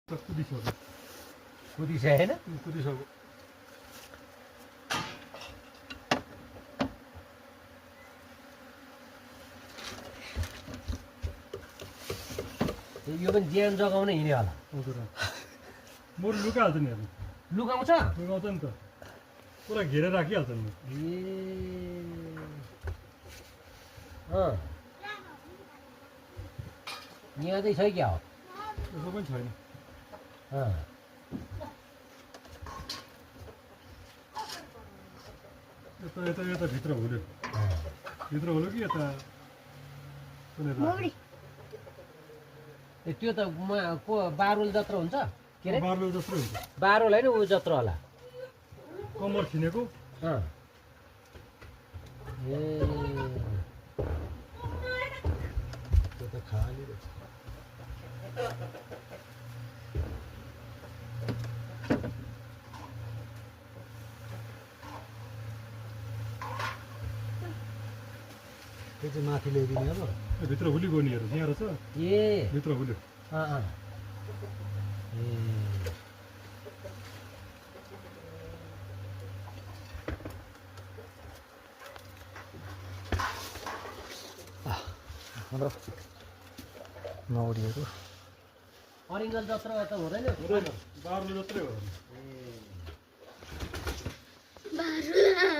कुदिसक्यो कुदिसक्यो होइन कुदिसक्यो यो पनि ज्यान जगाउन हिँड्यो होला म लुकाइहाल्छ नि हेर्नु लुकाउँछ लुकाउँछ नि त पुरा घेरेर राखिहाल्छ नि अँ यहाँ चाहिँ छ क्या हो यसो पनि छैन अँ यता यता यता भित्र हुल्यो कि यता त्यो त को बारुल जत्रो हुन्छ के अरे बारुल जस्तो हुन्छ बारुल होइन ऊ जत्रो होला कम्मर छिनेको अँ ए त्यो त खाली रहेछ त्यो चाहिँ माथि ल्याइदिने अब भित्र हुली गोनीहरू यहाँ रहेछ ए भित्र हुल्यो अँ अँ ए हाम्रो नौरीहरू अरिङ्गल जत्रो त हुँदैन बारुल जत्रै हो ए